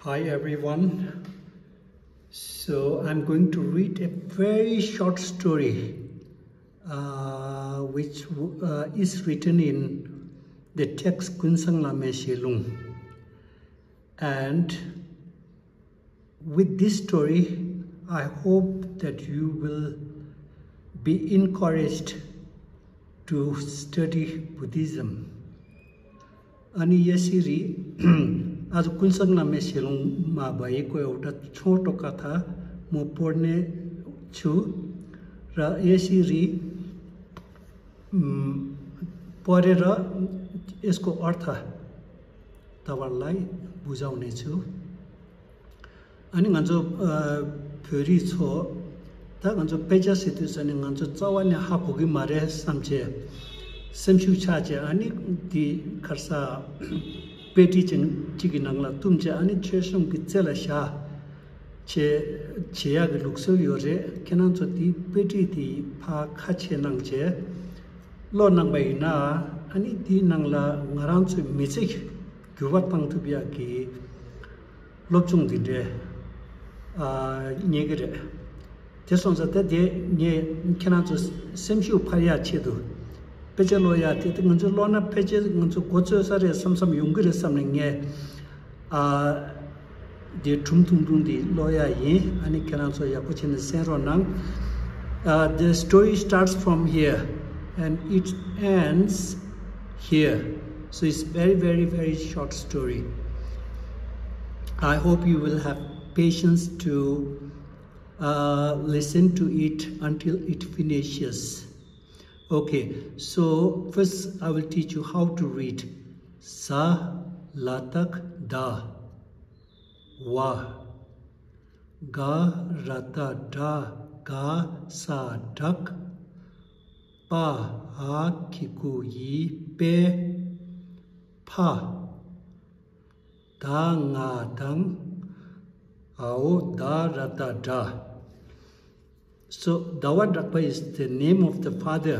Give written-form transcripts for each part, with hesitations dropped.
Hi everyone. So I'm going to read a very short story which is written in the text KUNSANG LAMEY SHALUNG. And with this story, I hope that you will be encouraged to study Buddhism. Ani yasiri आज कुंसंग लामे शिलुङ मा भएको एउटा छोटो कथा म पढ्ने छु र यसरी पढेर यसको अर्थ तपाईलाई बुझाउने छु अनि गन्जो फेरि छो त गन्जो पेजा सितुएसन गन्जो चवाने हापुगी मारे समचे समसु छाचे अनि ती खर्सा पेटी चिकी नंगला तुमचे आणि चेसम की चला शा चे चेया ग लुक्सो योरे केनान ती पेटी ती फा खाचे नंगचे लो नंगबाई ना आणि ती नंगला ngaraं छु मिचे गुवा पंगतु बिया की लोपचुङ दिरे नेगरे त्यसो जते दे ने केनान छु सेमसु फाया छेदु पेचे लोया ते गन्जो लोना पेचे गन्जो गोचो सारे समसम युंगरे समने de tum di loya ye ani kenan so ya puchin sero nang the story starts from here and it ends here, so it's very short story. I hope you will have patience to listen to it until it finishes. Okay, so first I will teach you how to read sa latak da wa ga rata da ga sa dak pa ha kiku yi pe pa da nga dang ao da rata da. So Dawa Dhakpa is the name of the father.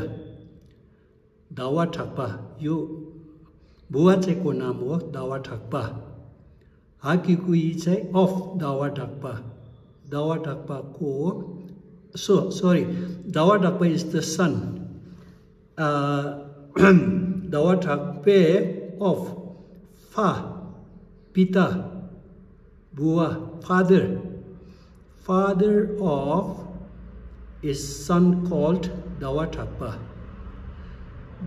Dawa Dhakpa. You buache ko naam ho Dawa Dhakpa. Haki kui chai of Dawa Dhakpa. Dawa Dhakpa ko. So sorry. Dawa Dhakpa is the son. Dawa Dhakpa of fa pita bua father. Father of is son called Dawa Dhakpa.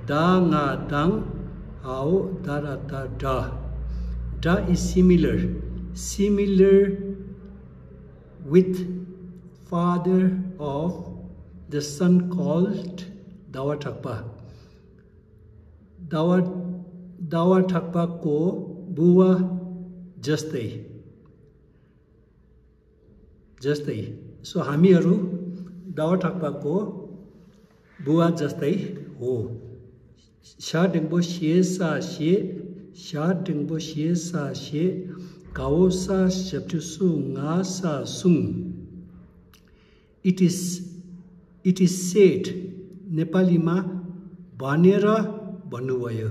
Da nga dang ao darata da. Da is similar with father of the son called Dawa Dhakpa. Dawa Dhakpa ko bua jastai. So हामीहरु Dawa Dhakpa ko bua jastai ho. Sha dengbo xie sa xie gao sa sheptu su nga sa sung. It is said Nepali ma banera भन्नुभयो.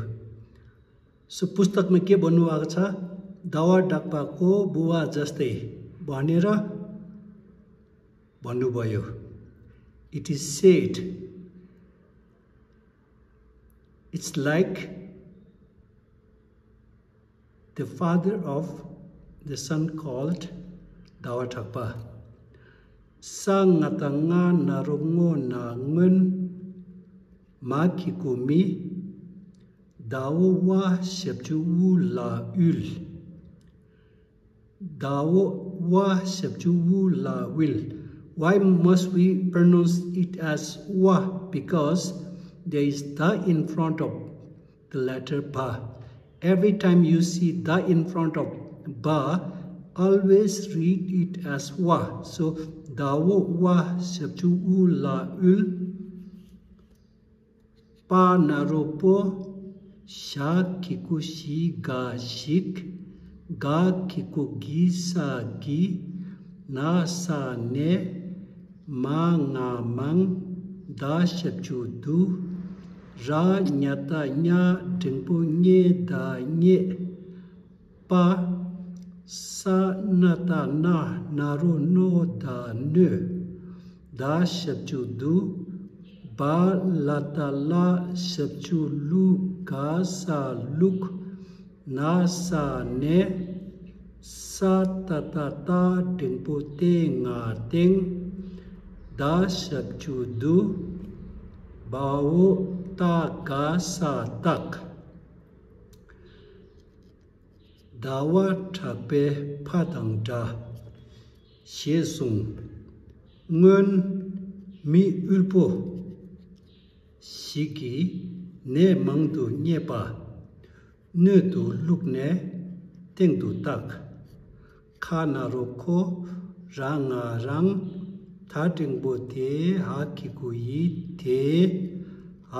So पुस्तकमा के भन्नुभएको छ Dawa Dhakpa को बुवा जस्तै भनेर भन्नुभयो. It is said. It's like the father of the son called Dawa Dhakpa. Sa ngatanga narongo na ngun makikumi dawo wa sepju la ul. Dawo wa sepju la will. Why must we pronounce it as wa? Because there is da in front of the letter ba. Every time you see da in front of ba, always read it as wa. So dawo wa septu la ul pa naropo sha kiku shi ga shik ga kiku gi sa gi na sa ne ma nga mang da septu du ra nyata nya dengpo nye da nye pa sa nata na naru no da nu da shabchu du ba lata la shabchu lu ga sa luk na sa ne sa tata ta dingpo te nga ting da shabchu du bao ta ga sa tak dawa thakpe phatang da she sung ngun mi ulpo shiki ne mangdu nyepa ne tu luk ne teng tu tak khana ro ko ranga rang tha ting bo te ha ki ku yi te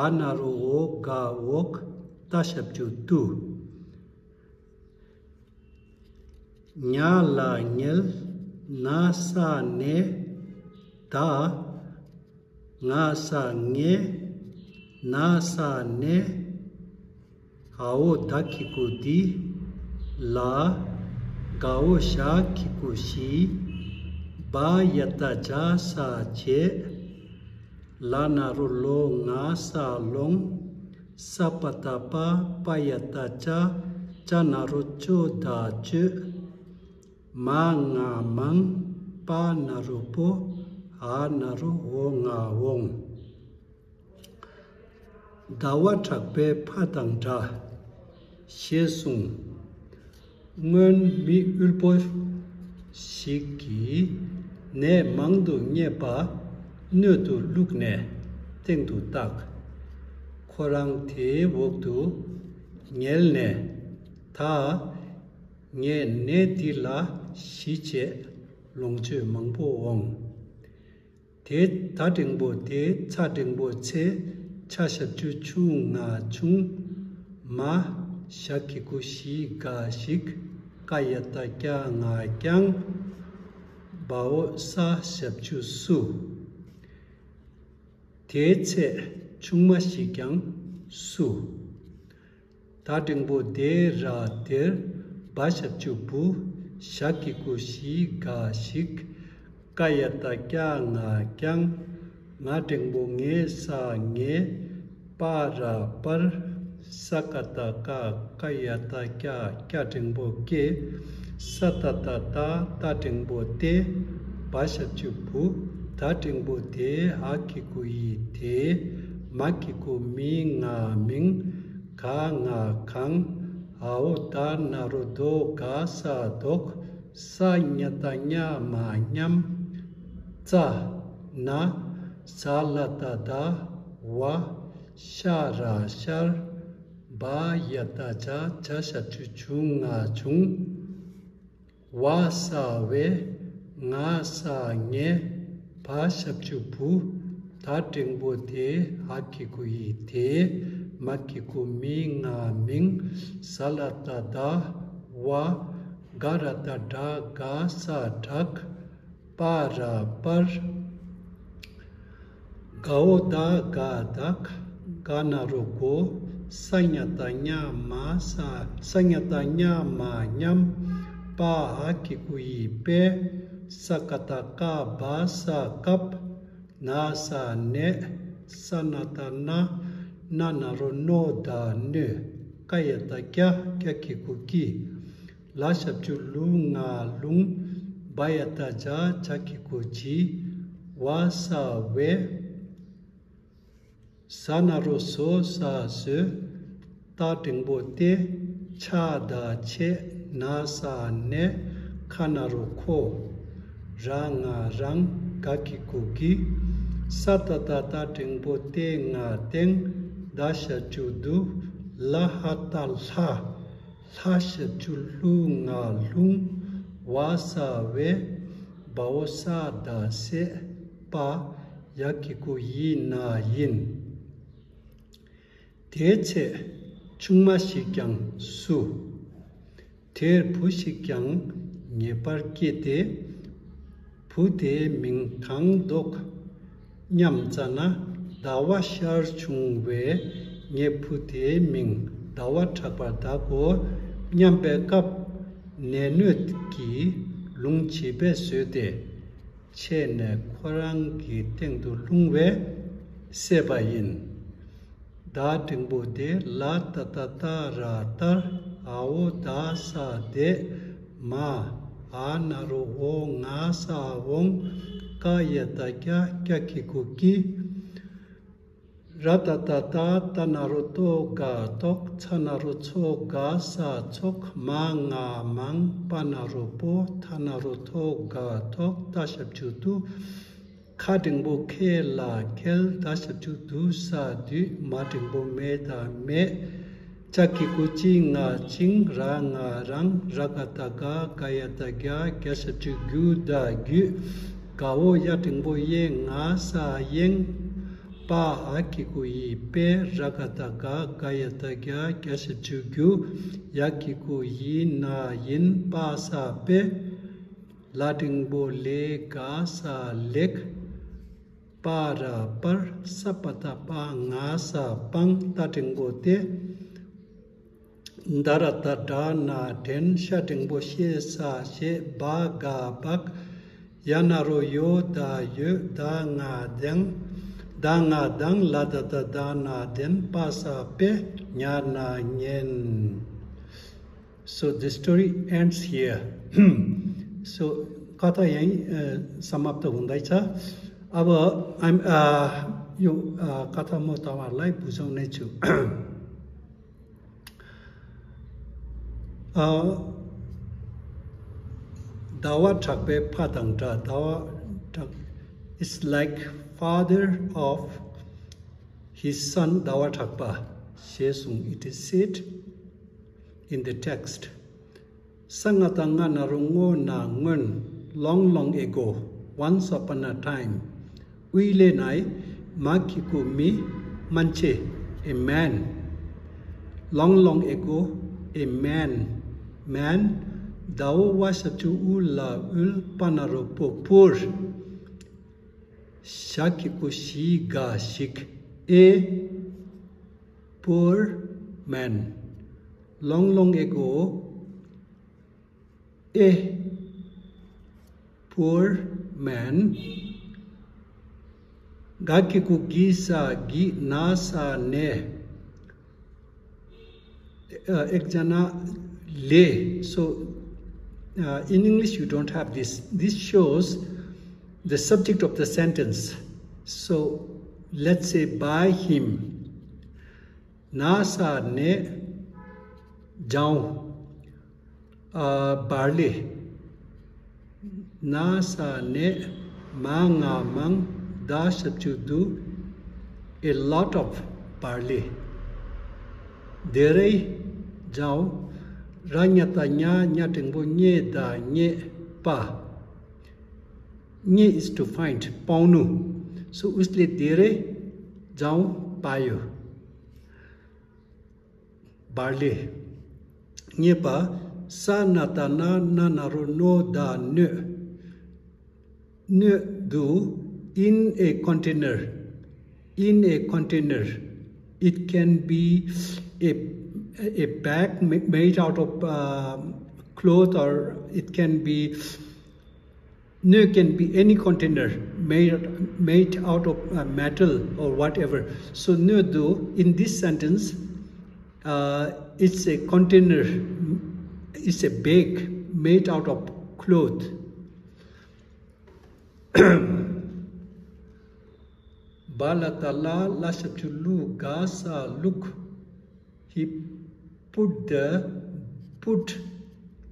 ana ro o ga ok ta shap chu tu nya la nyel na sa ne ta nga sa nge na sa ne hao da ki ku di la gao sha ki ku shi ba yata ja sa che la na ru lo nga sa long sa pata pa pa yata cha na ru cho da che ma nga mang pa na ru po a na ru o nga wong dawa thakpe phatang da she sung ngun mi ulpo shiki ne mangdu nye pa ne tu luk ne teng tu tak khorang the wok tu nyel ne tha nye ne ti la shi che long che mangpo wong te ta ting bo te cha ting bo che cha shap chu chu nga chung ma shaki ku shi ga shik kayata kya nga kyang bao sa shap chu su te che chung ma shi kyang su ta ting bo de ra ter ba shap chu bu shaki ku shi ga shik kayata kya nga kyang nga ting bo nge sa nge pa ra par sakata ka kayata kya ting bo ke satata ta ting bo te ba shap chu bu ta ting bo te ha ki ku yi te ma ki ku mi nga ming ka nga khang ao ta na ro do ga sa dok sa nyata nya ma nyam cha na sa la ta da wa sha ra shar ba yata cha sha chu chu nga chung wa sa we nga sa nge pa shap chu pu ta ting bo te ha ki ku yi te ma ki ku mi nga ming sa la ta da wa ga ra ta da ga sa thak pa ra par gao da ga dak ga na ro ko sanyata nya ma nyam pa ha ki ku yi pe sakata ka ba sa kap na sa ne sanata na ro no da ne kayata kya ki ku ki la shap chu lu nga lung bayata cha ki ku chi wa sa we sanaro so sa se ta ting bo te cha da che na sa ne khanaro kho ranga rang ka ki ku ki satata ta ting bo te nga teng da sha chu du la ha ta la sha chu lu nga lung wa sa we ba sa da se pa ya ki ku yi na yin 대체 충마시경 수 대부시경 예발기대 부대민 강독 냠자나 다와샤 중외 예부대민 다와차바다고 냠백갑 nenut ki lung chibe söde che ne korang ki tengdu lungwe sebayin da tingbo de la ta ra tar ao da sa de ma anaro ho nga sa wong ka yata kya kikuki ratatata tanaruto ga tok chanaruto ga sa chok ma nga mang panarupo tanaruto ga tok tashabchutu khadingbo khela khel tashabchutu sa du matingbo me da me chakikuchi nga ching ra nga rang rakataga kayataga kyashabchu da gu gawo yatingbo ye nga sa yeng pa akikuyi pe rakataga kayataga kyashabchu yakikuyi na yin pa sa pe latingbo le ga sa lek para par sapata pa nga sa pang tatingbo te darata da na den shatingbo she sa she ba ga bak yanaro yo da nga dang la da na den pa sa pe nya na nyen. So the story ends here. So kata yang samapta hundai cha aba I'm you kata mo tawarlai bujang nei chu dawa thakbe phatang ta dawa is like father of his son dawa thakpa shesung it is said in the text sangatanga narungo na ngun long ago once upon a time uile nai makiku mi manche a man long ago a man dao wasatu ula ul panaropo pur shakiku shi ga shik a poor man long ago a poor man gakiku gisa gi nasa ne ekjana le. So in English you don't have this. This shows the subject of the sentence. So let's say by him nasa ne jao barley nasa ne manga mang da sabchudu a lot of barley derei jao ranyata nya tingbo nye da nye pa nye is to find paunu so usle dere jao payo barley nye pa sa natana nanaro no da ne do in a container it can be a bag made out of cloth or it can be any container made out of metal or whatever. So do in this sentence it's a container, it's a bag made out of cloth. Balatala lasapchulu gasa look he put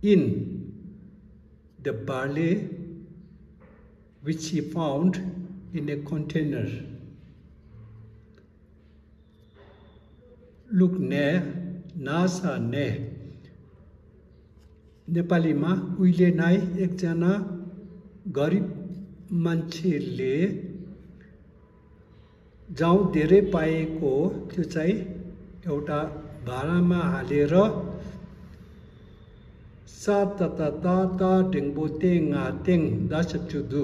in the barley which he found in a container. Look ne nasa ne Nepali ma uile nai ekjana garib मान्छेले जाउँ धेरै पाएको त्यो चाहिँ एउटा भाँडामा हालेर सा ta dengbo tenga teng dasapchudu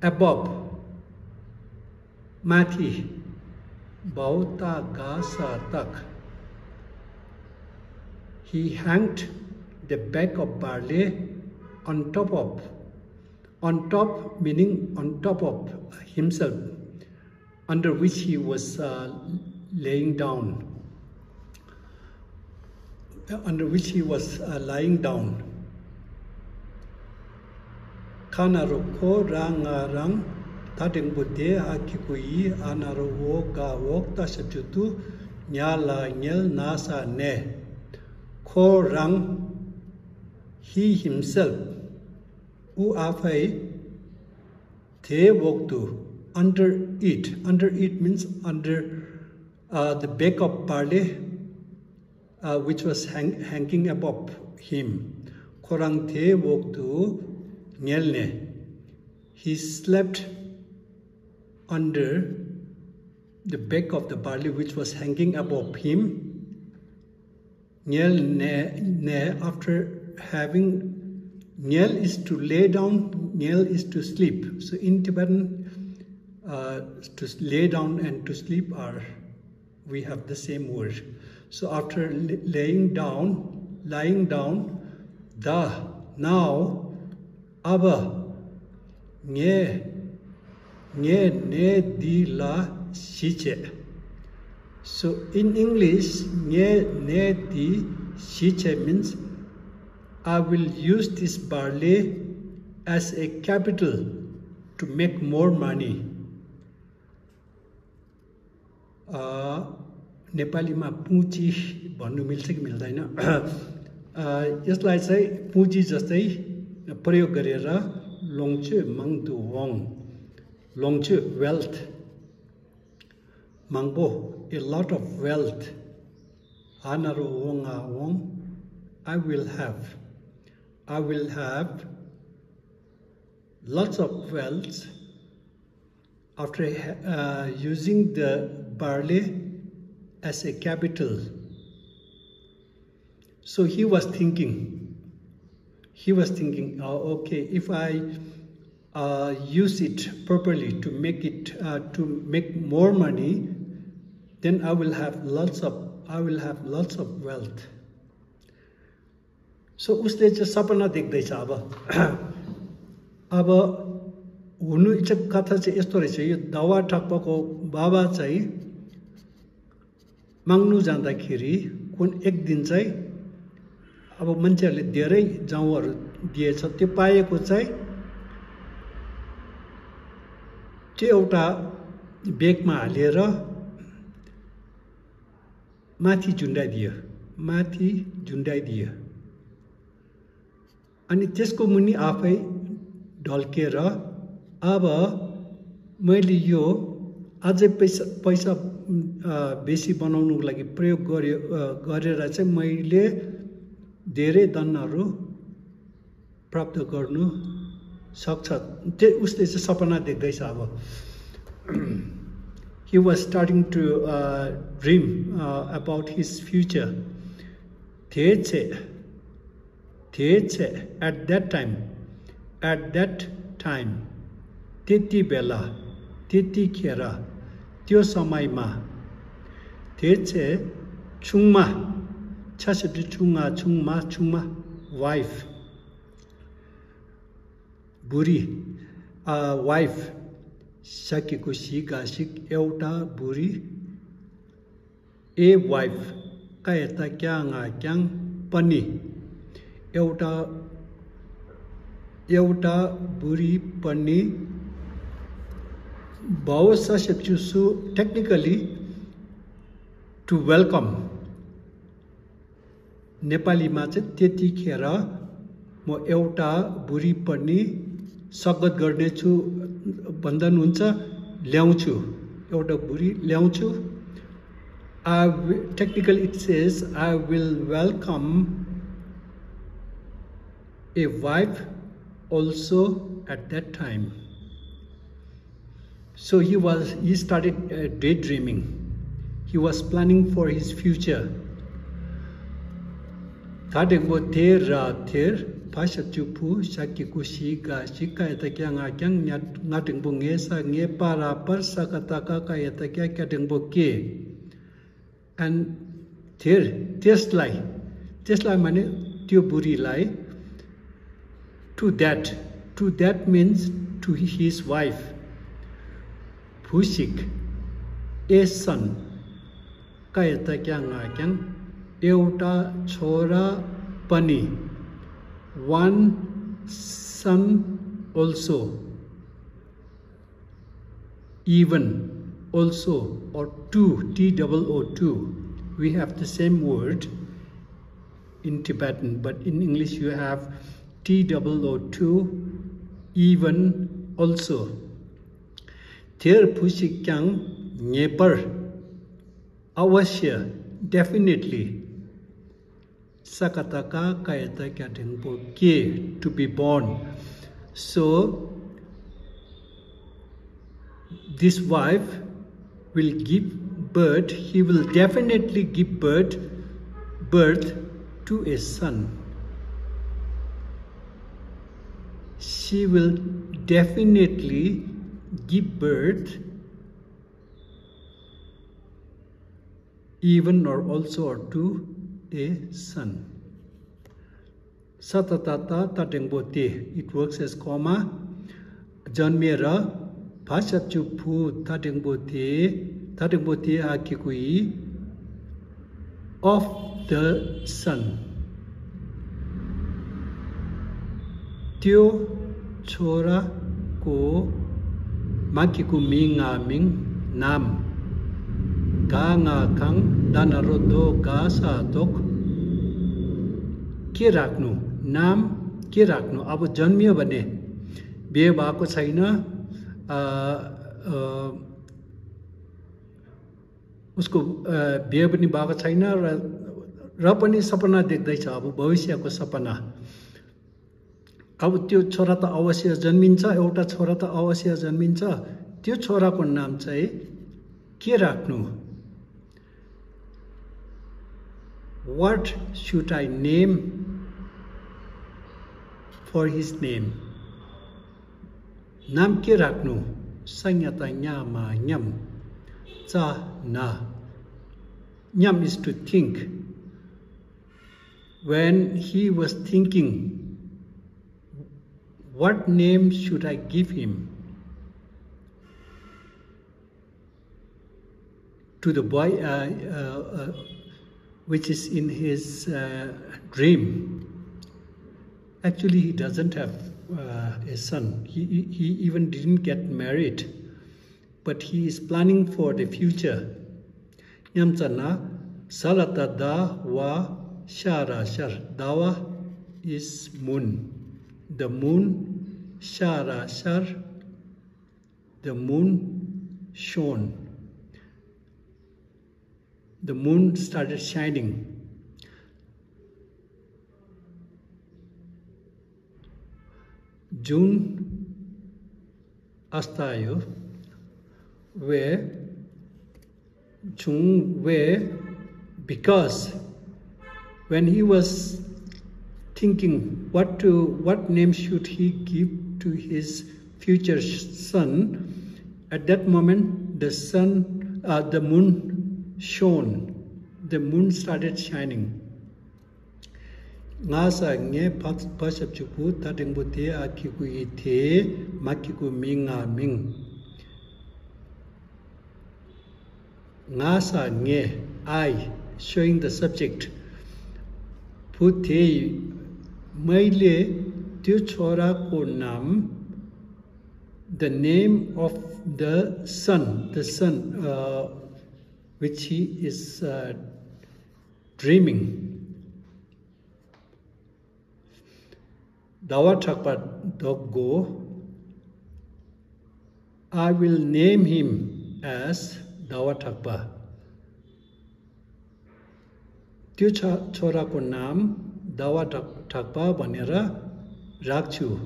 above माथि bauta gasa tak he hanged the bag of barley on top meaning on top of himself, under which he was lying down. Kanaro ko rangarang tadeng bude akikui anaro wo ga wok tasatutu nyala nyel nasa ne. Ko rang, he himself, u afai te woktu, under it means under the bag of barley which was hanging above him. Korang te woktu nyelne, he slept under the bag of the barley which was hanging above him. Nyel ne, after having, nyel is to lay down, nyel is to sleep. So in Tibetan, to lay down and to sleep we have the same word. So after lying down, now, aba, nye ne di la shiche. So in English, nye ne di shiche means I will use this barley as a capital to make more money. नेपालीमा पुँजी भन्नु मिल्छ कि मिल्दैन? यसलाई चाहिँ पुँजी जस्तै प्रयोग गरेर लोङछु मङदु वङ, लोङछु wealth, mangbo a lot of wealth, anaro wonga wong, I will have lots of wealth after using the barley as a capital. So he was thinking, okay, if I use it properly to make more money, then I will have lots of wealth. So उसले चाहिँ सपना देख्दैछ अब हुनु इच्छा कथा चाहिँ यस्तो रहेछ। यो दावा ठप्पको बाबा चाहिँ माग्नु जाँदाखेरि एक दिन चाहिँ अब मान्छेहरूले धेरै जाउँहरू दिएछ, त्यो पाएको चाहिँ त्यो एउटा बेगमा हालेर माथि झुन्डाइदियो अनि त्यसको मुनि आफै ढल्केर अब मैले यो अझै पैसा बेसी बनाउनुको लागि प्रयोग गरेर चाहिँ मैले धेरै धनहरू प्राप्त गर्नु सक्छ। उसले चाहिँ सपना देख्दैछ अब। He was starting to dream about his future. At that time, त्यति बेला, त्यतिखेर, त्यो समयमा, छुङमा, wife, बुरी, wife, सकेको सिक एउटा बुरी, a wife, कायता क्याङ पनि, एउटा बुरी पनि, भाव सशेप्चुसु technically to welcome. नेपालीमा चाहिँ त्यतिखेर म एउटा बुरी पनि स्वागत गर्नेछु भन्दा हुन्छ, ल्याउँछु, एउटा बुरी ल्याउँछु. Technically it says I will welcome a wife also at that time. So he started daydreaming. He was planning for his future. Tadego ter pashachupu shakiku shiga shika etakyanga kyang ngatingbo ngesa nge para parsakataka kayatakya katingbo ke. And ter testlai mane त्यो बुढीलाई to that means to his wife Phusik a son kayata kyanga kyang euta chora pani one son also even also or two two we have the same word in Tibetan but in English you have two even also there Phusik kyang nyepar awashya definitely sakataka kayata kyatengpo ke to be born so this wife will give birth he will definitely give birth to a son she will definitely give birth even or also or to a son. Satatata tatengbote it works as comma janmera phasapchupu tatengbote akikui of the son Tio chora ko makiku minga ming nam ga nga kang danarodo ga sa tok के राख्नु नाम के राख्नु अब जन्मियो भने बिहे भएको छैन उसको बिहे पनि भएको छैन र पनि सपना देख्दैछ अब भविष्यको सपना अब त्यो छोरा त अवश्य जन्मिन्छ एउटा छोरा त अवश्य जन्मिन्छ त्यो छोराको नाम चाहिँ के राख्नु What should I name for his name नाम के राख्नु संयता न्यामा न्यम चा ना न्यम is to think when he was thinking what name should I give him to the boy which is in his dream. Actually, he doesn't have a son. He even didn't get married, but he is planning for the future. Nyamchana salata da wa shara shar. Dawa is moon. The moon shara shar. The moon shone. The moon started shining. June astayo where because when he was thinking what name should he give to his future son, at that moment the moon shone. The moon started shining. Nga sa nge pasap chupu tatengbote akiku ite makiku minga ming. Nga sa nge I showing the subject. Pute maile tyo chora ko nam the name of the son which he is dreaming. Dawa Thakpa Doggo, I will name him as Dawa Thakpa. Tyo chora ko naam Dawa Thakpa bhanera raख्छु.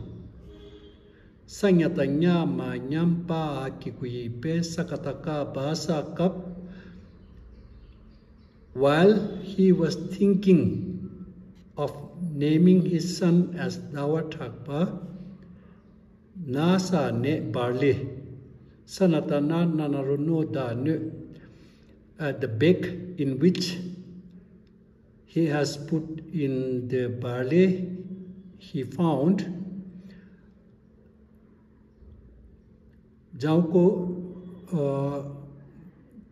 Sanyata nyama nyampa kikui pe sakataka basa kap. While he was thinking of naming his son as Dawa Thakpa, Nasa ne barley, Sanatana nanaruno da ne, the bag in which he has put in the barley, he found जाउको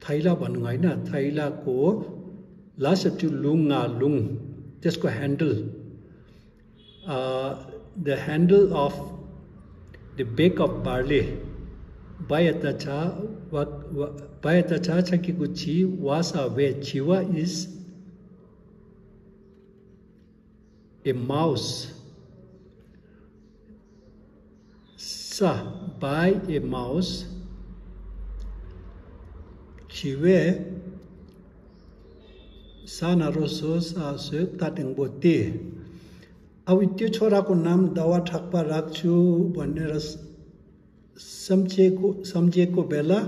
थैला भन्नु हैन थैलाको last लुङा Lung त्यसको handle the handle of the bag of barley bayatacha chakiguchi was away chiwa is a mouse sa by a mouse chiwe sanaroso sa se tatingbote अब त्यो छोराको नाम दावा ठक्पा राख्छु भनेर सम्झेको बेला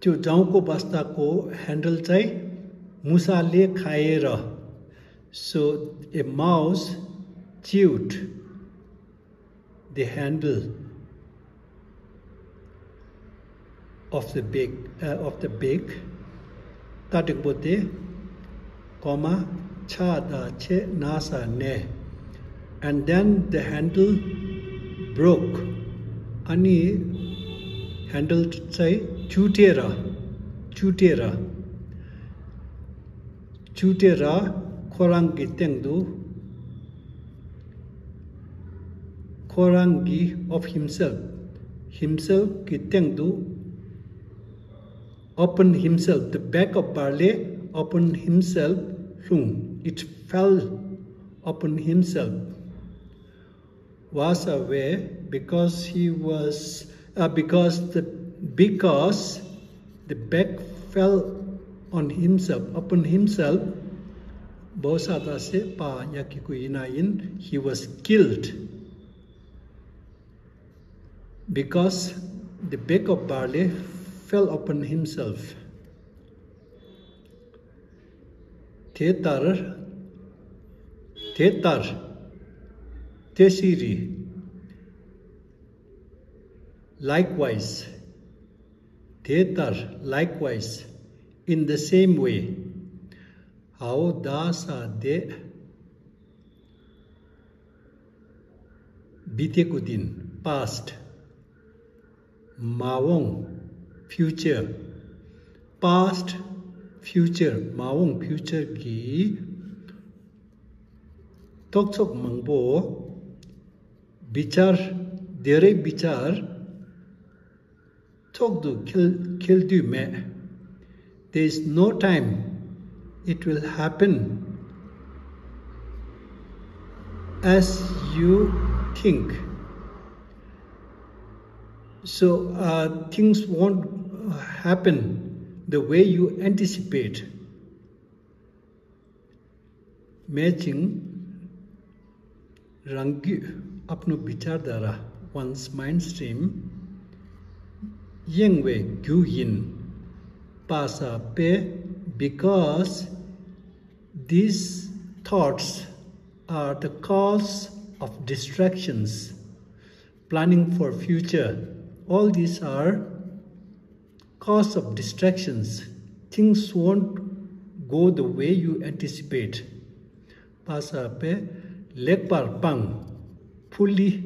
त्यो जाउँको बस्ताको ह्यान्डल चाहिँ मुसाले खाएर so a mouse chewed the handle of the bag tatikbote comma cha da che nasa ne and then the handle broke ani handle chai chutera khorangi tengdu khorangi of himself ki tengdu open himself the bag of barley upon himself it fell upon himself was away because the bag fell on himself upon himself bosata se pa yakiku inain he was killed because the bag of barley fell upon himself Thetar Tesiri likewise in the same way how dasa de biteko din past mawong future past future mawong future ki tokchok mangbo bichar dere bichar tokdu kildu me there is no time it will happen as you think so things won't happen the way you anticipate matching rangi apno bichar dara one's mind stream yengwe gyugin pasa pe because these thoughts are the cause of distractions planning for future all these are cause of distractions things won't go the way you anticipate pasa pe lekpar pang fully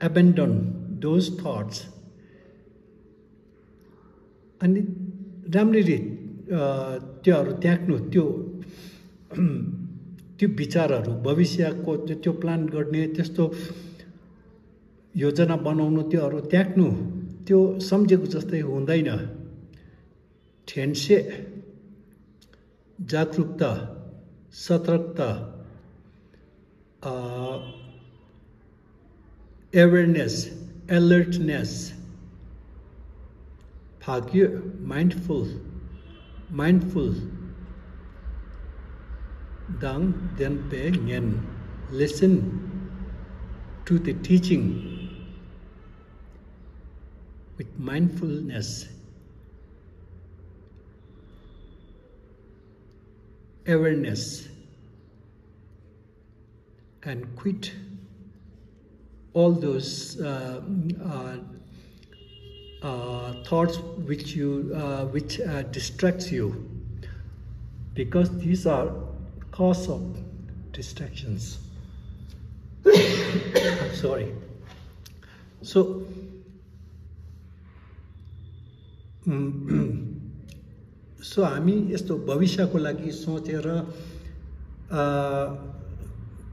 abandon those thoughts and ramriri त्योहरु त्याग्नु त्यो विचारहरु भविष्यको त्यो plan गर्ने त्यस्तो योजना बनाउनु त्योहरु त्याग्नु त्यो सम्झेको जस्तै हुँदैन ठेन्से जागरूकता सतर्कता awareness alertness भाग्य mindful dang den pe ngen listen to the teaching with mindfulness awareness and quit all those thoughts which distracts you because these are cause of distractions. Sorry. So so हामी यस्तो भविष्यको लागि सोचेर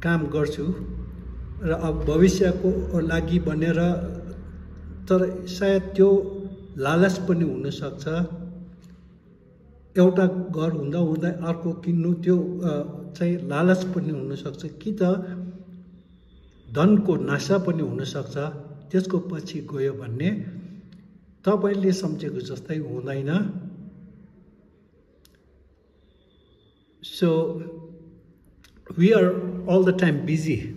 काम गर्छु र अब भविष्यको लागि भनेर तर सायद त्यो लालच पनि हुन सक्छ एउटा घर हुँदा हुँदा अर्को किन्नु त्यो चाहिँ लालच पनि हुन सक्छ कि त धनको नशा पनि हुन सक्छ त्यसको पछि गयो भने तपाईले सम्झेको जस्तै हुँदैन So we are all the time busy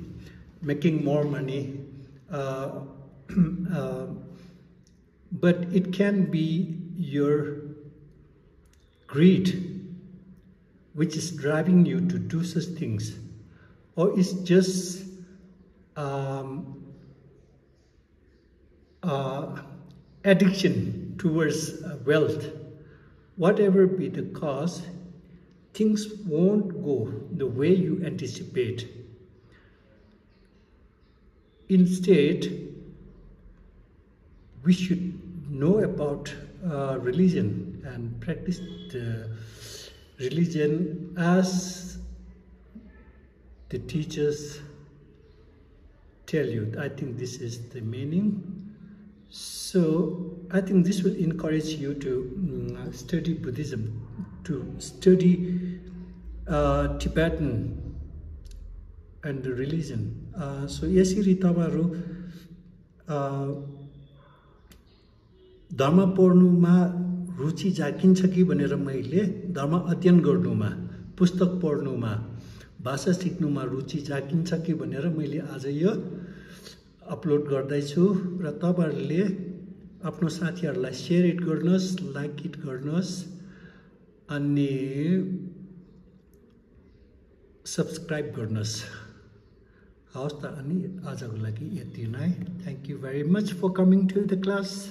making more money, but it can be your greed which is driving you to do such things, or it's just addiction towards wealth. Whatever be the cause, things won't go the way you anticipate. Instead, we should know about religion and practice the religion as the teachers tell you. I think this is the meaning. So I think this will encourage you to study Buddhism, to study Tibetan and the religion. So यसरी तपाईहरु धर्म पढ्नुमा रुचि जागिन्छ कि भनेर मैले धर्म अध्ययन गर्नुमा, पुस्तक पढ्नुमा, भाषा सिक्नुमा रुचि जागिन्छ कि भनेर मैले आज यो अपलोड गर्दै छु र तपाईहरुले आफ्नो साथीहरुलाई शेयर इट गर्नुस्, लाइक इट गर्नुस् अनि सब्स्क्राइब गर्नुस्। हवस् त अनि आजको लागि यति नै। Thank you very much for coming to the class.